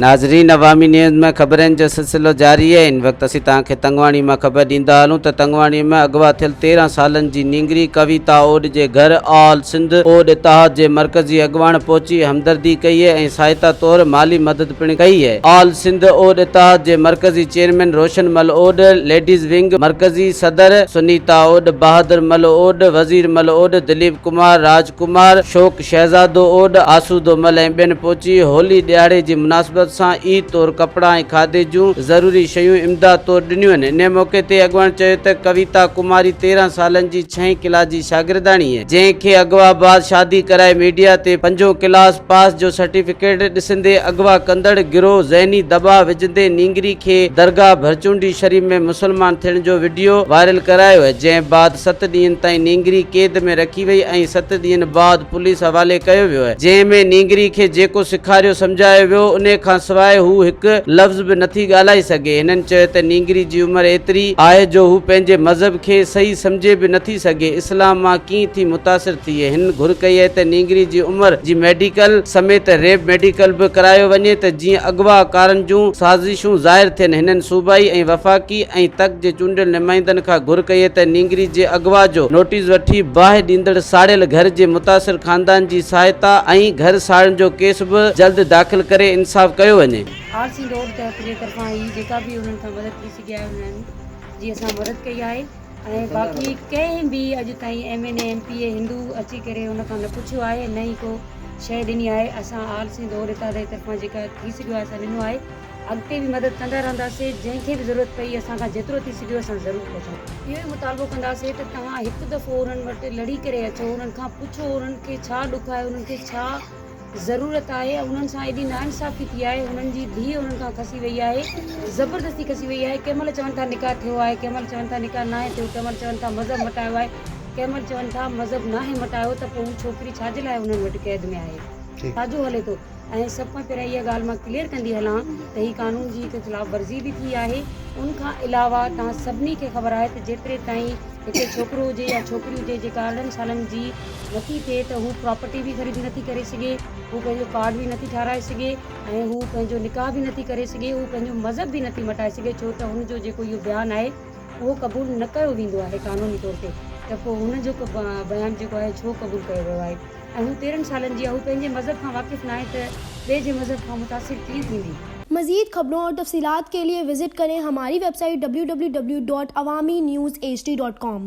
ناظرين عوامي نيوز ۾ خبرن جو سلسلو جاري آهي هن وقت اسين توهان کي تنگواڻي مان خبر ڏيندا هلون ته تنگواڻي ۾ اغوا ٿيل 13 سالن جي نينگري ڪويتا اوڏ جي گهر آل سنڌ اوڏ اتحاد جي مرڪزي اڳواڻ پهچي همدردي ڪئي ۽ سهائتا طور مالي مدد پڻ ڪئي آل سنڌ اوڏ اتحاد جي مرڪزي chairman Roshan Mal Odh, ladies wing مرڪزي صدر سنيتا اوڏ، بهادر مل اوڏ، وزير مل اوڏ، دليپ ڪمار، راج ڪمار، شوق شهزادو اوڏ، آسودو مل ۽ ٻين پهچي هولي ڏهاڙي جي مناسبت سان عيد طور ڪپڙا ۽ کاڌي جون ضروري شيون امداد طور ڏنيون آهن. انهي موقعي تي اڳواڻ چيو ته ڪويتا ڪماري 13 سالن جي ڇهين ڪلاس جي شاگرداڻي جنهن کي اغوا بعد شادي ڪرائي ميڊيا تي پنجون ڪلاس پاس جو سرٽيفڪيٽ ڏسندي اغوا ڪندڙ گروهه ذهني دٻاء وجهندي نينگري کي درگاهه ڀرچونڊي شريف ۾ مسلمان ٿيڻ جو وڊيو وائرل ڪرايو جنهن بعد ست ڏينهن تائين نينگري قيد ۾ رکي وئي ۽ ست ڏينهن بعد پوليس حوالي ڪيو ويو جنهن ۾ نينگري کي جيڪو سيکاريو سمجهايو ويو انهي کانسواء هو هڪ لفظ به نٿي ڳالهائي سگهي هنن چيو ته نينگري جي عمر ايتري آهي جو هو پنهنجي مذهب کي صحيح سمجهي به نٿي سگهي اسلام مان ڪيئن ٿي متاثر ٿئي هن گهر ڪئي آهي ته نينگري جي عمر جي ميڊيڪل سميت ريپ ميڊيڪل به ڪرايو وڃي ته جيئن اغوا ڪارن جون سازشون ظاهر ٿين هنن صوبائي ۽ وفاقي ۽ تڪ جي چونڊيل نمائندن کان گهر ڪئي ته نينگري جي اغوا جو نوٽيس وٺي باهه ڏيندڙ ساڙيل گهر جي متاثر خاندان جي سهائتا ۽ گهر ساڙڻ جو ڪيس به جلد داخل ڪري انصاف ڪيو وڃي. آر سي روڊ تحت جي طرفان هي جيڪا به انهن کان مدد ٿي سگهي آهي انهن جي اسان مدد ڪئي آهي ۽ باقي ڪنهن به اڄ تائين M N A M P A Hindu اچي ڪري ان کان نه پڇيو آهي نه ئي ڪو شيء ڏني آهي اسان آل سنڌ روڊ اتحاد جي طرفان جيڪا ٿي سگهيو آهي اسان ڏنو آهي. اڳتي به مدد ڪندا رهنداسين جنهن کي به ضرورت پئي اسان کان جيترو ٿي سگهيو اسان ضرور پهچنداسين. اهو ئي مطالبو ڪنداسين ته توهان هڪ دفعو انهن وٽ لڙي ڪري اچو انهن کان پڇو انهن کي ڇا ڏک آهي انهن کي ڇا ضرورت آهي انهن سان ايڏي ناانصافي ٿي آهي انهن جي ڌيء انهن کان کسي وئي آهي زبردستي کسي وئي آهي ڪنهن مهل چون ٿا نڪاح ٿيو آهي ڪنهن مهل چون ٿا نڪاح ناهي ٿيو ڪنهن مهل چون ٿا مذهب مٽايو آهي ڪنهن مهل چون ٿا مذهب ناهي مٽايو ته پوء هو ڇوڪري ڇا جي لاء انهن وٽ قيد ۾ آهي ڇا جو هلي ٿو. ۽ سڀ کان پهريان اها ڳالهه مان ڪليئر ڪندي هلان ته هي قانون جي هڪ خلاف ورزي به ٿي آهي ان کان علاوه توهان سڀني کي خبر آهي ته جيتري تائين هڪ ڇوڪرو هجي يا ڇوڪري هجي جيڪا 18 سالن جي نٿي ٿئي ته هو پراپرٽي به خريد نٿي ڪري سگهي هو پنهنجو ڪارڊ به نٿي ٺاراهي سگهي ۽ هو پنهنجو نڪاح به نٿي ڪري سگهي هو پنهنجو مذهب به نٿي مٽائي سگهي ڇو ته هن جو جيڪو اهو بيان آهي اهو قبول نه ڪيو ويندو آهي قانوني طور تي ته پوء هن جو بيان جيڪو آهي ڇو قبول ڪيو ويو آهي. ۽ هو 13 سالن جي آهي، هو پنهنجي مذهب کان واقف ناهي ته ٻئي جي مذهب کان متاثر ڪيئن ٿيندي؟ مزيد خبرون اور تفصيلات کے لئے وزٽ ڪرين ھماري web site www.awamiNewsHD.com.